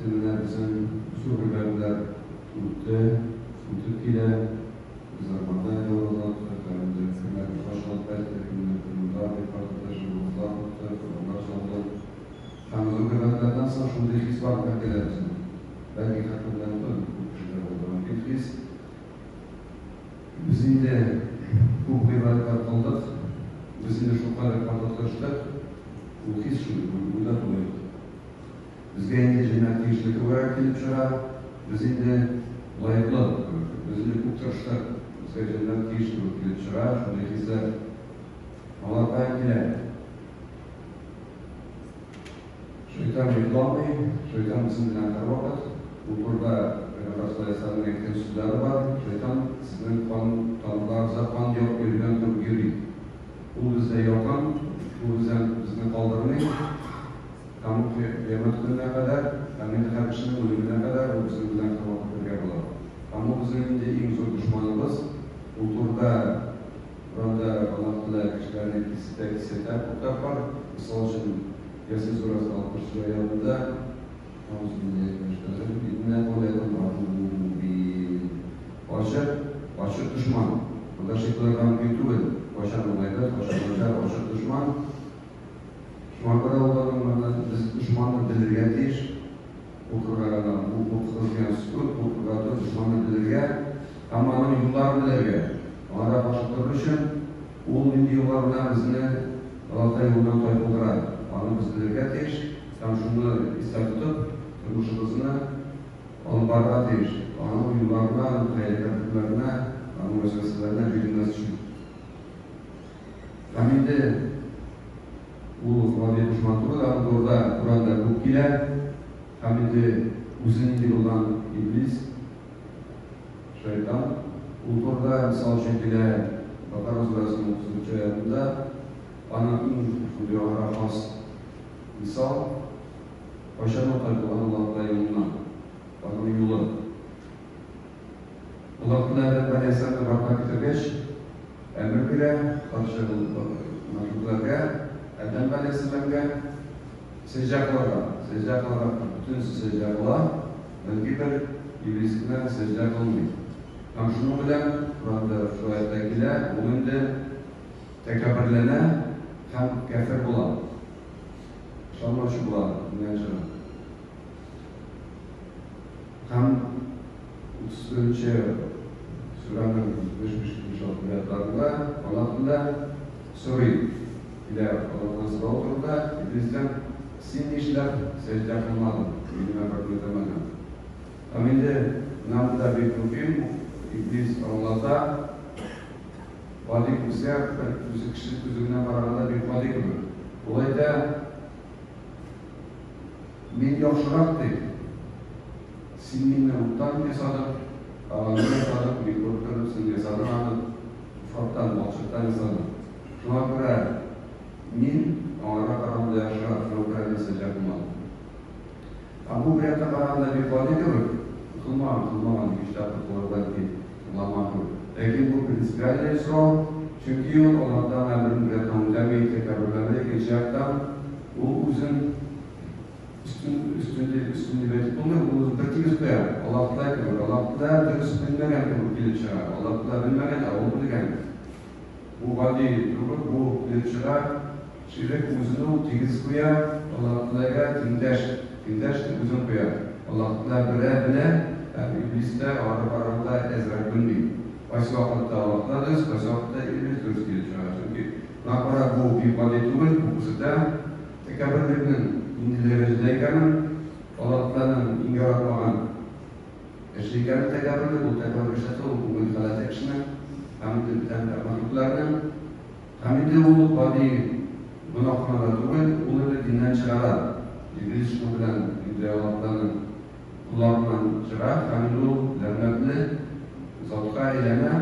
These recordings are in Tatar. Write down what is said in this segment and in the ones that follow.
Инде менә безнең зур гыйбадәтләр үтте, үтеп килә. Без Рамазан ае узаттык, һәм инде кемнәрдер хаҗ кылып кайтты, кемнәрдер монда бик каты тырышып уразалар тотты, корбаннар чалды. Һәм зур гыйбадәтләрдән соң шундый хис барлыкка килә безнең. Бәлки хәтта белән түгел, күп кешедә булырга мөмкин хис. Без инде күп гыйбадәтләр кылдык, без инде шулкадәр каты тырыштык, ул хис шундый, уйда туа. Безгә инде җәннәт тиешле кебегрәк килеп чыга. Без инде лаеклы кебек. Без инде күп тырыштык. Безгә җәннәт тиеш кебек килеп чыга. Шундый хисләр алар каян килә? Шайтан йокламый, шайтан безнең белән һәрвакыт. Бу турыда Пәйгамбәр саллаллаһу алейһи ва сәлләмнең әйткән сүзләре бар. Шайтан сезнең кан тамырларыгызда кан йөргән кебек йөри. Ул безгә якын, ул бездән безне калдырмый. Һәм ул кыямәт көненә кадәр, һәм инде һәр кешенең үлеменә кадәр ул безнең белән һәрвакыт бергә була. Һәм ул безнең инде иң зур дошманыбыз. Ул турыда Коръәндә Аллаһ Тәгалә кешеләрне кисәтә, кисәтә күп тапкыр. Мисал өчен, Ясин сүрәсе 60 нчы аятында, Әгъузу биллаһи минәш шайтанир раҗим, Иннәһу ләкүм гадуввун мубин. Ачык, ачык дошман. Монда шик куярга мөмкин түгел. Кайчан ул әйбәт, кайчан начар, ачык дошман. Шуңа күрә ул аның моны без дошманны белергә тиеш. Куркырга гына, бу куркыгыз дигән сүз түгел, куркырга түгел, дошманны белергә һәм аның юлларын белергә. Аңарга каршы торыр өчен, ул нинди юллар белән безне Аллаһ юлыннан тайпылдыра, аны без белергә тиеш һәм шуны истә тотып, тормышыбызны алып барырга тиеш. Аның юлларына, аның хәйлә-тәртипләренә, аның вәсвәсәләренә бирелмәс өчен. Һәм инде ул гади дошман түгел, аның турында Коръәндә күп килә. Һәм инде үзе нинди булган иблис, шайтан, ул турыда, мисал өчен, килә Бакара сүрәсенең 34 нче аятында, аның иң шундый аңарга хас мисал, кайчан ул тайпылган Аллаһ Тәгалә юлыннан, аның юлы. Аллаһ Тәгалә Адәм галәйһиссәламне барлыкка китергәч, әмер бирә, патша мәхлукларга, Адәм галәйһиссәламгә сәҗдә кылырга. Сәҗдә кылырга, бөтенесе сәҗдә кыла, бәлки бер Иблис кенә сәҗдә кылмый. Һәм шуның белән, Коръәндә шул аятьтә килә, ул инде тәкәбберләнә һәм кяфер була. Ышанмаучы була, диннән чыга. Һәм 31 нче сүрәнең 75 76 аятларында Аллаһ Тәгалә сорый, килә Аллаһтан сорау турында Иблистән, Син нишләп сәҗдә кылмадың, минем әмеремне үтәмәдең? Һәм инде менә монда бик мөһим, Иблис аңлата, гади күзгә, бер күзе кеше күзе генә караганда бик гади кебек. Ул әйтә, Мин яхшырак, ди. Син мине уттан ясадың, ә аны ясадың, мин күреп тордым, син ясадың аны, туфрактан, балчыктан ясадың. Шуңа күрә мин аңарга караганда яхшырак, шуңа күрә мин сәҗдә кылмадым. Ә бу бер яктан караганда бик гади кебек, кылмаган, кылмаган, ике-өч тапкыр кылыр бәлки, кылмаган кебек. Ләкин бу принципиальный сорау, чөнки ул Аллаһтан әмерен бер яктан үтәми, тәкәбберләнә, икенче яктан, Ул үзен өстен, өстен дип, өстен дип әйтеп булмый, ул үзен бер тигез куя. Аллаһ Тәгалә кебек. Аллаһ Тәгалә дөрес белмәгән кебек килеп чыга. Аллаһ Тәгалә белмәгән, ә ул белгән. Бу гади түгел, бу килеп чыга. Ширек үзен ул тигез куя, Аллаһ Тәгаләгә тиңдәш, тиңдәш дип үзен куя. Аллаһ Тәгалә белә, белә, ә Иблис тә аңа караганда әзрәк белми. Кайсы вакытта Аллаһ Тәгалә дөрес, кайсы вакытта Иблис дөрес килеп чыга. Чөнки Шуңа күрә бу бик гади түгел, бу күрсәтә тәкәбберлекнең нинди дәрәҗәдә икәнен, Аллаһ Тәгаләнең иң яратмаган эше икәнен тәкәбберлек, ул тәкәббер кешесе, ул күңел халәте кешенең һәм инде бүтән мәхлукларның. Һәм инде ул гади гөнаһ кына да түгел, ул инде диннән чыгара. Иблис шуның белән инде Аллаһ Тәгаләнең кулларыннан чыга һәм инде ул ләгънәтле затка әйләнә.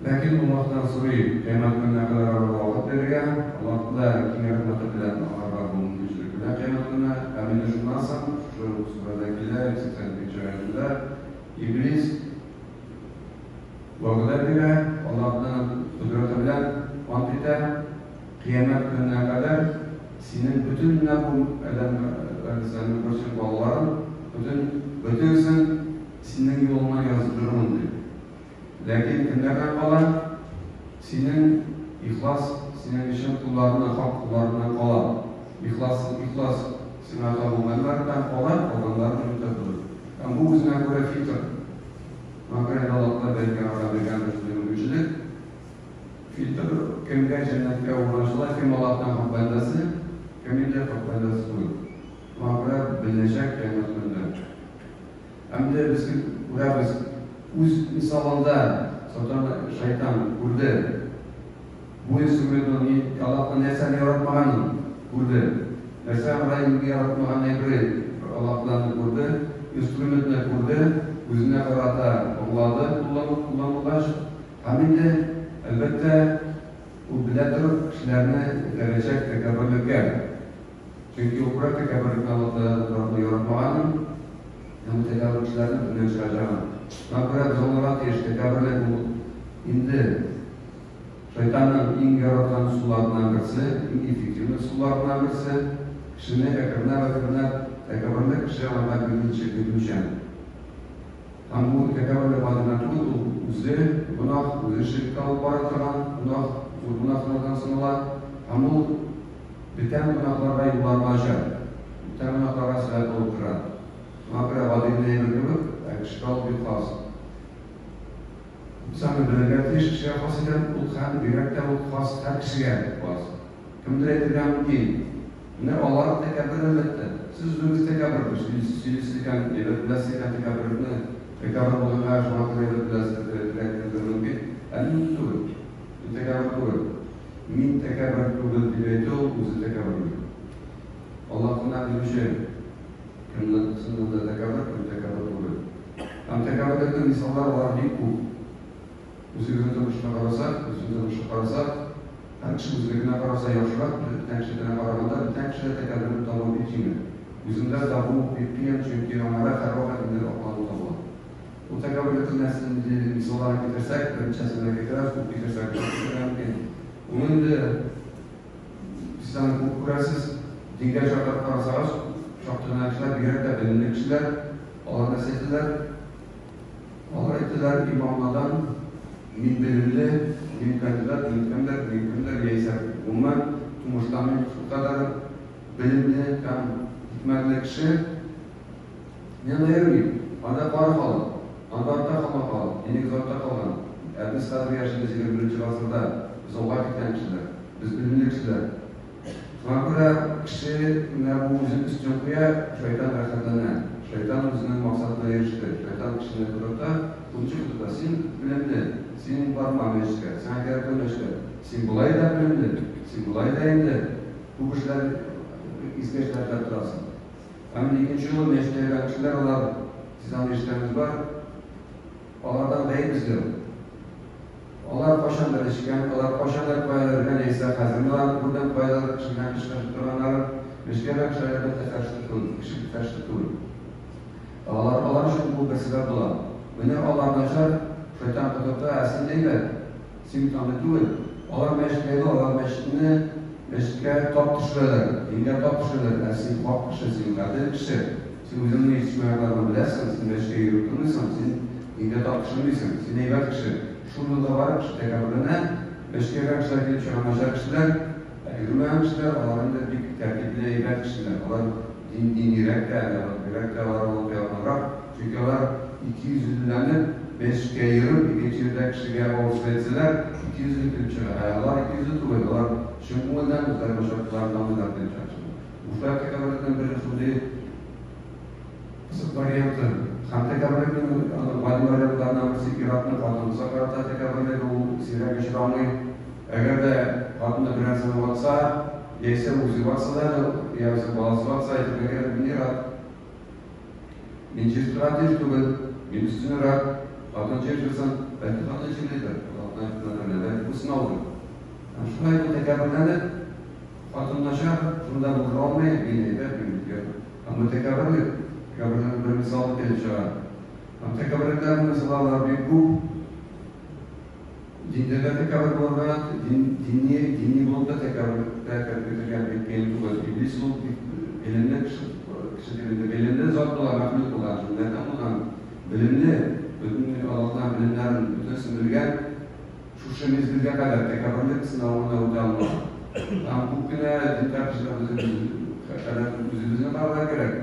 Ләкин Аллаһтан сорый, кыямәт көненә кадәр аларга вакыт бирергә, Аллаһ Тәгалә киң рәхмәте белән аларга бу мөмкинчелек бирә кыямәт көненә, һәм инде шуннан соң, шушы ук сүрәдә килә, 82 нче аятендә, Иблис вәгъдә бирә, Аллаһның кодрәте белән ант итә, кыямәт көненә кадәр синең бөтен менә бу адәм алейһиссәламның бөтен балаларын, бөтен бөтенесен синең юлыңнан яздырырмын ди. Ләкин кемнәрдән кала? Синең ихлас, синең чын кулларыңнан, хак кулларыңнан кала. Ихлас, ихлас сиңа табынганнардан кала, калганнарын үтә түгел. Һәм бу үзенә күрә фильтр. Моңа күрә Аллаһ Тәгалә бәндәгә биргән бер шундый мөмкинчелек. Фильтр кемгә җәннәткә урнашыла, кем Аллаһның хак бәндәсе, кем инде хак бәндәсе түгел. Шуңа күрә беленәчәк кыямәт көнендә. Һәм дә без күрәбез, үз мисалында сатан шайтан күрде. Бу инструментның Аллаһның нәрсәне яратмаганын күрде. Нәрсә иң яратмаган әйбере Аллаһтан күрде, инструментны күрде, үзенә карата аңлады, кулланылгач, һәм инде, әлбәттә, ул белә торып кешеләрне этәрәчәк тәкәбберлеккә. Чөнки ул күрә тәкәбберлекне Аллаһ Тәгалә яратмаганын, һәм тәкәббер кешеләрне дөньядан чыгарачагын. Шуңа күрә без аңларга тиеш, тәкәбберлек ул инде шайтанның иң яраткан ысулларыннан берсе, иң эффективный ысулларыннан берсе, кешене әкренләп-әкренләп тәкәбберлек кеше аңа бирелүчән. Һәм бу тәкәбберлек гади генә түгел, ул үзе гөнаһ, үзе ширккә алып бара торган гөнаһ, зур гөнаһлардан санала. Һәм ул бүтән гөнаһларга юлларны ача, бүтән гөнаһларга сәбәп булып тора. Шуңа күрә гади генә әйбер кебек, ә кешегә ул бик хас. Без аны белергә тиеш, кешегә хас икән, ул һәм бигрәк тә ул хас һәр кешегә хас. Кемдер әйтергә мөмкин, менә алар тәкәббер әлбәттә. Сез үзегез тәкәббер дип сөйлисез икән, әйбәт беләсез икән тәкәбберлекне, тәкәббер булганга шуңа күрә әйбәт беләсез дип әйтергә кемдер мөмкин. Ә мин түгел. Мин тәкәббер түгел. Мин тәкәббер түгел дип әйтү ул үзе тәкәбберлек. Аллаһ кына белүче, кемнең чыннан да тәкәббер, кем тәкәббер түгел. Һәм тәкәбберлекнең мисаллары алар бик күп. Үзегезнең тормышына карасак, үзенең тормышына карасак, һәр кеше үзенекенә караса яхшырак, бүтән кешенекенә караганда бүтән кешедә тәкәбберлек табу бик җиңел. Үзендә табу бик кыен, чөнки аңарда һәрвакыт инде аклану табыла. Ул тәкәбберлекнең нәрсә мисалларын китерсәк, берничәсен генә китерәбез, күп китерсәк, күп китерергә мөмкин. Ул инде сез аны күп күрәсез, дингә чакырып карасагыз, шактый гына кешеләр, бигрәк тә белемле кешеләр, алар нәрсә әйтәләр? Алар әйттеләр, имамнадан мин белемле, мин кандидат, мин кемдер, мин кемдер, яисә гомумән тумыштан мин шулкадәр белемле һәм хикмәтле кеше. Мин анда йөрмим. Анда бары халык. Анда артта калган халык, динегез артта калган. Ә без хәзер яшибез 21 гасырда. Без алга киткән кешеләр. Без белемле кешеләр. Шуңа күрә кеше менә бу үзен өстен куя, шайтан рәхәтләнә. Шайтан үзенең максатына иреште. Шайтан кешене котырта, ул ничек котырта? Син белемле, син барма мәчеткә, сиңа кирәк түгел мәчеткә. Син болай да белемле, син болай да инде күп эшләр, изге эшләр эшләп торасың. Һәм инде икенче юлы мәчеткә йөргән кешеләр алар, сез аны ишеткәнегез бар, алардан гаеп эзләү. Алар кайчандыр эчкән, алар кайчандыр каядыр йөргән, яисә хәзер менә аларны күрдем, каядыр кеше белән кычкырышып торганнарын. Мәчеткә йөргән кешеләр, әлбәттә, фәрештә түгел, кеше фәрештә түгел. Алар, алар өчен бу бер сәбәп була. Менә алар начар, шайтан котырта, ә син әйбәт, син бит андый түгел. Алар мәчеткә йөрми, алар мәчетне, мәчеткә тап төшерәләр, дингә тап төшерәләр, ә син хак кеше, син гадел кеше, син үзеңнең җитешмәгәннәреңне беләсең, син мәчеткә йөреп тормыйсың, син дингә тап төшермисең, син әйбәт кеше. Шул юлда барып, кеше тәкәбберләнә, мәчеткә йөргән кешеләр килеп чыга начар кешеләр, ә йөрмәгән кешеләр, алар инде бик тәртипле, әйбәт кешеләр, алар дин динирәк тә, бигрәк тә алар Аллаһка якынрак, чөнки алар икейөзлеләнеп, мәчеткә йөреп, икенче җирдә кешегә авыр сүз әйтсәләр, икейөзле килеп чыга, ә алар икейөзле түгел, алар чын күңелдән үзләренең начарлыкларын таныйлар килеп чыга. Бу шулай тәкәбберлекнең бер шундый кызык варианты. Һәм тәкәбберлекнең аның гади вариантларыннан берсе ир-атның хатын-кызга карата тәкәбберлеге, ул сирәк очрамый. Әгәр дә хатыны бер нәрсәне ватса, яисә үзе ватса да, яисә баласы ватса, әйтергә кирәк, мин ир-ат. Мин җыештырырга тиеш түгел, мин өстенрәк, хатын җыештырсын, бәлки хатын чирлидер, Аллаһның бәлки бу сынаудыр. Һәм шулай бу тәкәбберләнеп, хатын начар, шунда булдыра алмый, мин әйбәт, мин бит Һәм бу тәкәбберлек, тәкәбберлекнең бер мисалы килеп чыга. Һәм тәкәбберлекләрнең мисаллары бик күп. Диндә дә тәкәббер булырга, дин, дини, дини булып та тәкәбберлеккә кереп китергә бик кыен түгел. Иблис ул бик белемле кеше, белемнәрен бөтенесен белгән, шушы мизгелгә кадәр тәкәбберлек сынавына үтә алмаган. Һәм күп кенә дин кешеләр кадәр үзебезне карарга кирәк.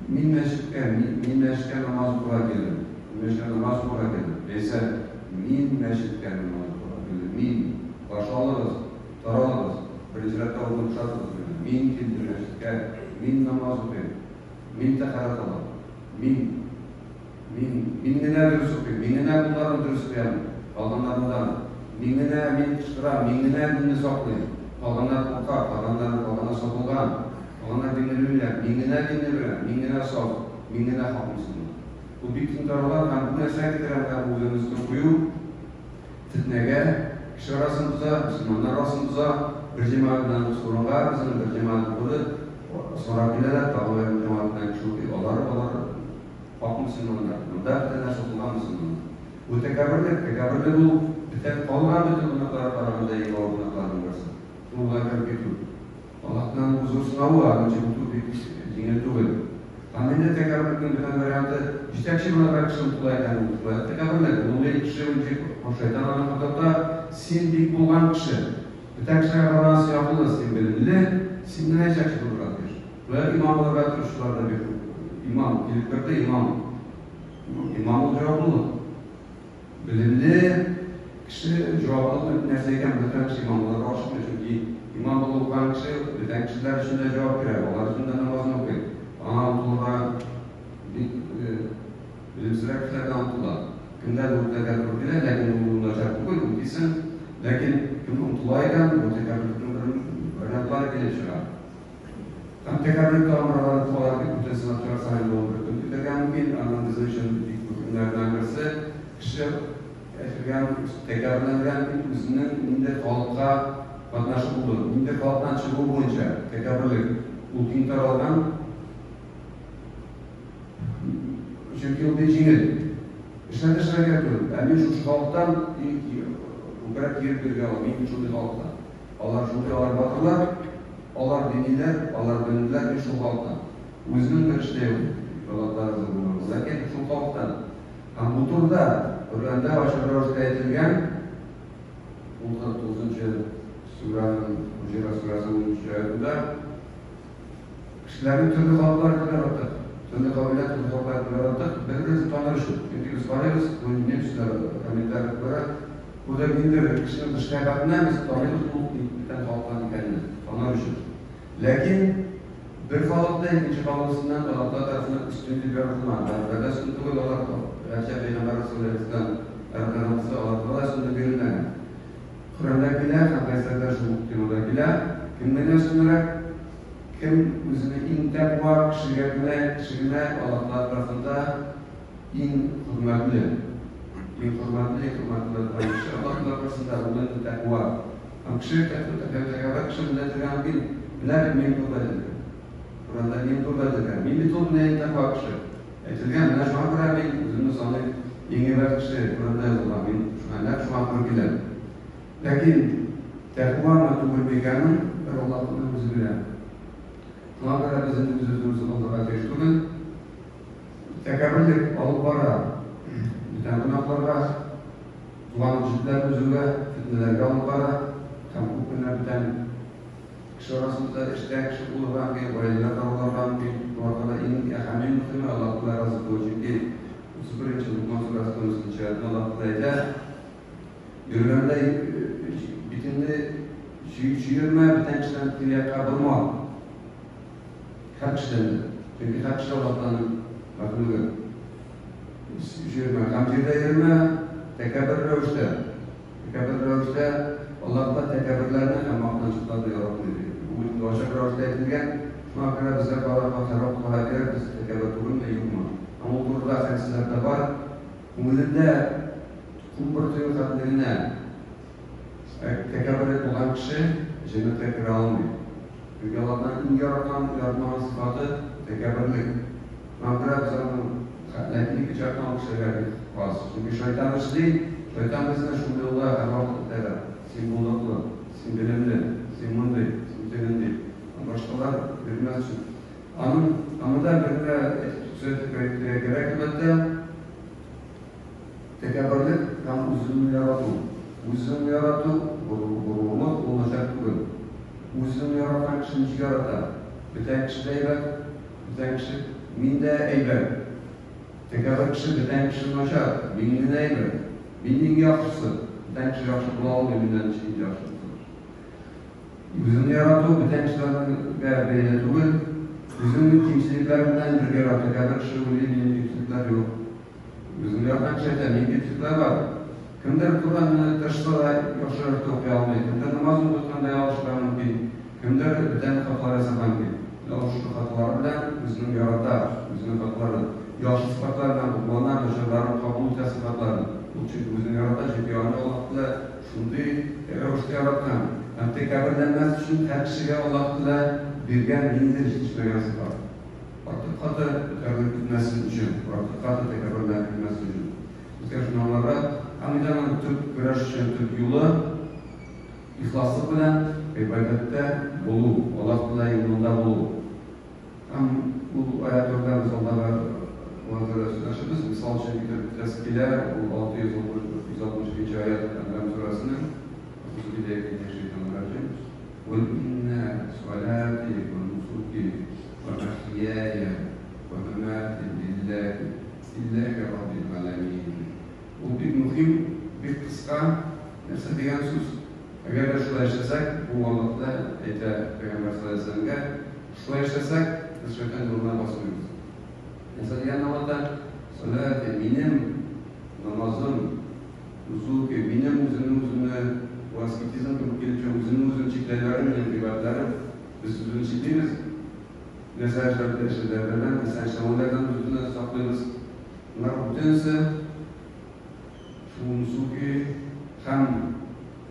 Мин мәчеткә, мин мәчеткә намаз укырга килдем. Мин мәчеткә намаз укырга килдем. Яисә мин мәчеткә намаз укырга килдем. Мин каршы алыгыз, таралыгыз. Беренче рәттә урын бушатыгыз мине. Мин килдем мәчеткә, мин намаз укыйм. Мин тәһарәт алам. Мин мин мин генә дөрес укыйм, мин генә кулларны дөрес куям, калганнарыннан. Мин генә мин кычкырам, мин генә динне саклыйм. Калганнар курка, калганнар калганнар сатылган. Калганнар динне белмиләр. Мин генә динне беләм, мин генә саф, мин генә хак мөселман. Бу бик киң таралган һәм бу нәрсәгә китерә менә бу үзен өстен кую, фетнәгә, кеше арасын боза, мөселманнар арасын боза. Бер җәмәгать белән урынга безнең бер җәмәгать укыды, соңрак киләләр, тагын бер җәмәгать белән кеше укый, алар алар хак мөселманнар. Монда бөтенләй сатылган мөселманнар. Бу тәкәбберлек, тәкәбберлек ул бөтен калган бөтен гөнаһларга караганда иң авыр гөнаһларның берсе. Шул гына кереп китү. Аллаһның бу зур сынавы, аны ничек үтү бик җиңел түгел. Һәм инде тәкәбберлекнең бүтән варианты, җитәкче буларак кеше омтыла икән, ул шулай ук тәкәбберлек. Ул уйлый, кеше ничек шайтан аны котырта, син бик булган кеше, бүтән кешеләргә караганда син акыллы, син белемле, син генә җитәкче булырга тиеш. Шулай ук имам булырга тырышучылар да бик күп. Имам килеп керде, имам. Имам ул җаваплылык. Белемле кеше җаваплылык нәрсә икән, бүтән кеше имам булырга ашыкмый, чөнки имам булып укыган кеше бүтән кешеләр өчен дә җавап бирә, алар өчен дә намазын укый. Аңа омтылырга бик белемсезрәк кешеләр дә омтыла. Кемдәдер үтәргә туры килә, ләкин ул начар түгел, үтисең. Ләкин кем омтыла икән, бу тәкәбберлекнең бер вариантлары килеп чыга. Һәм тәкәбберлек тамырларын куалар дип бүтән сынап чыгарсаң инде ул бер көн китәргә мөмкин. Аның безнең өчен бик мөһимнәреннән берсе, кеше әйтелгән, тәкәбберләнгән дип үзенең нинди халыкка катнашы булуы, нинди халыктан чыгуы буенча тәкәбберлек ул киң таралган. Чөнки ул бик җиңел. Эшләргә эшләргә түгел. Ә мин шушы халыктан күкрәк киереп йөргән ул, мин шундый халыктан. Алар шундый, алар батырлар, алар диниләр, алар белемлеләр, мин шул халыктан. Үзенең бер эше дә юк, Аллаһ разый булган. Ләкин шул халыктан. Һәм бу турыда Коръәндә ачык рәвештә әйтелгән, ул 49 нчы сүрәнең Хуҗурат сүрәсе 10 нчы аятында, Кешеләрне төрле халыклар итеп яраттык, төрле кабилә, төрле халыклар итеп яраттык, бер-беребезне таныр өчен. Чөнки без карыйбыз, бу немецлар комментарий күрә, Бу ниндидер кешенең тышкы кыяфәтеннән без таныйбыз ул бүтән халыктан икәнен, таныр өчен. Ләкин бер халыкны икенче халыксыннан Аллаһ тарафыннан өстен дип яратылмаган. Гарәпләрдә өстен түгел алар, гәрчә пәйгамбәр саллаллаһу алейһи ва сәлләм аларга да өстенлек бирелмәгән. Коръәндә килә һәм хәдисләрдә шул ук темада килә. Кем генә өстенрәк, кем үзене иң тәкъва кешегә генә, кеше генә Аллаһ тарафында иң хөрмәтле, иң хөрмәтле, иң хөрмәтле торган кеше Аллаһ тарафында ул инде тәкъва. Һәм кеше тәкъва кеше менә әйтергә мөмкин, менә бит мин турыда әйтелгән. Коръәндә мин турыда әйтелгән. Мин бит ул менә иң тәкъва кеше. Әйтелгән, менә шуңа күрә мин үземне саныйм иң әйбәт кеше, Коръәндә язылган, мин шуңа нәкъ шуңа туры киләм. Ләкин тәкъвамы түгелме икәнен бер Аллаһ кына үзе белә. Шуңа күрә без инде үз-үзебезне алдырга тиеш түгел. Тәкәбберлек алып бара бүтән гөнаһларга, туган җепләр өзүгә, фетнәләргә алып бара һәм күп кенә бүтән кеше арасында эштә кеше булырга мөмкин, гаиләләр таралырга мөмкин. Бу арада иң әһәм, иң мөһиме Аллаһ Тәгалә разый булу, чөнки 31 нче Лукман сүрәсе 13 нче аятында Аллаһ Тәгалә әйтә, Йөргәндә битеңне чөермә, бүтән кешедән теге якка борма. Һәр кешедән дә. Чөнки һәр кеше Аллаһтан мәхлугы. Чөермә. Һәм җирдә йөрмә тәкәббер рәвештә. Тәкәббер рәвештә Аллаһ та тәкәбберләрне һәм мактанчыкларны яратмый, ди. Бу инде ачык рәвештә әйтелгән. Шуңа күрә безгә карарга, һәрвакыт карарга кирәк, без тәкәббер түгелме, юкмы. Һәм ул турыда хәдисләр дә бар. Күңелендә ком бөртеге хәтле генә тәкәбберлек булган кеше җәннәткә керә алмый. Чөнки Аллаһның иң яраткан, яратмаган сыйфаты, тәкәбберлек. Шуңа күрә без аның ләкин икенче яктан ул кешеләргә бик хас. Чөнки шайтан эшли, шайтан безне шул юлга һәрвакыт этәрә. Син булдыклы, син белемле, син мондый, син тегенди. Ә башкалар бирмәс өчен. Аның аны да бер генә әйтеп төзәтеп әйтергә кирәк, әлбәттә. Тәкәбберлек һәм үз-үзеңне ярату. Үз-үзеңне ярату, горурлык, ул начар түгел. Үз-үзеңне яраткан кеше ничек ярата? Бүтән кеше дә әйбәт, бүтән кеше, мин дә әйбәт. Тәкәббер кеше, бүтән кеше начар, мин генә әйбәт. Мин иң яхшысы, бүтән кеше яхшы була алмый, миннән ничек инде яхшы булсын. Үзеңне ярату бүтән кешеләргә бәйле түгел. Үзеңнең кимчелекләрең белән бергә ярату. Тәкәббер кеше уйлый, минем кимчелекләр юк. Үзеңне яраткан кеше әйтә, минем кимчелекләр бар. Кемдер Коръәнне тырышса да яхшы рәвештә укый алмый, кемдер намаз укытканда ялгышырга мөмкин, кемдер бүтән хаталар ясарга мөмкин. Менә шушы хаталары белән үзенең ярата, үзенең хаталарын, яхшы сыйфатлары белән горурлана, начарларын кабул итә сыйфатларын. Ул чөнки үзен ярата, чөнки аны Аллаһ Тәгалә шундый рәвештә яраткан. Һәм тәкәбберләнмәс өчен һәр кешегә Аллаһ Тәгалә биргән ниндидер җитешмәгән сыйфат. Артык каты күтәрелеп китмәсен өчен, артык каты тәкәбберләнеп китмәсен өчен. Безгә шуны аңларга һәм инде аның төп көрәш өчен төп юлы, ихласлык белән гыйбадәттә булу, Аллаһ Тәгалә юлында булу. Һәм ул аять турында без алдагы вәгазьләрдә сөйләшербез. Мисал өчен китереп үтәсе килә, ул 662 нче аять Әнгам сүрәсенең. Әгъузу билләһи минәш шәйтанир раҗим. Кул иннә салати вә нусуки вә махияя вә мамати лилләһи лилләһи раббил галәмин. Ул бик мөһим, бик кыска. Нәрсә дигән сүз? Әгәр дә шулай эшләсәк, бу вакытта әйтә Пәйгамбәр саллаллаһу алейһи ва сәлләмгә, шулай эшләсәк, без шайтан юлына басмыйбыз. Нәрсә дигәнне аңлата? Саләти, минем намазым, нусуки, минем үземне үземне, бу аскетизм кебек килеп чыга, үземне үзем чикләүләрем, минем гыйбадәтләрем, без үзебезне чиклибез. Нәрсә эшләп эшләүләрдән, нәрсә эшләмәүләрдән үзебезне саклыйбыз. Болар бөтенесе шул нусуки һәм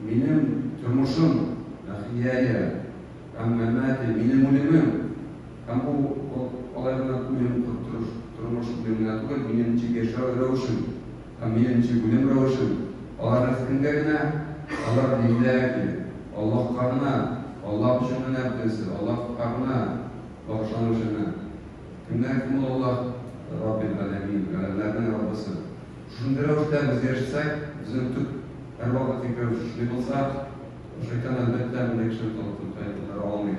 минем тормышым, мәхияя һәм мәмәти, минем үлемем. Һәм бу алай гына үлем, тормыш үлем генә түгел, минем ничек яшәү рәвешем һәм минем ничек үлем рәвешем. Алар нәрсә кемгә генә? Алар лилләһи, Аллаһка гына, Аллаһ өчен генә бөтенесе, Аллаһка гына багышлану өчен генә. Кемнәр кем ул Аллаһ? Раббил галәмин, галәмнәрнең Раббысы. Шушындый рәвештә без яшәсәк, безнең төп һәрвакыт фикеребез шушындый булса, шайтан, әлбәттә, мондый кешене тотып тора алмый.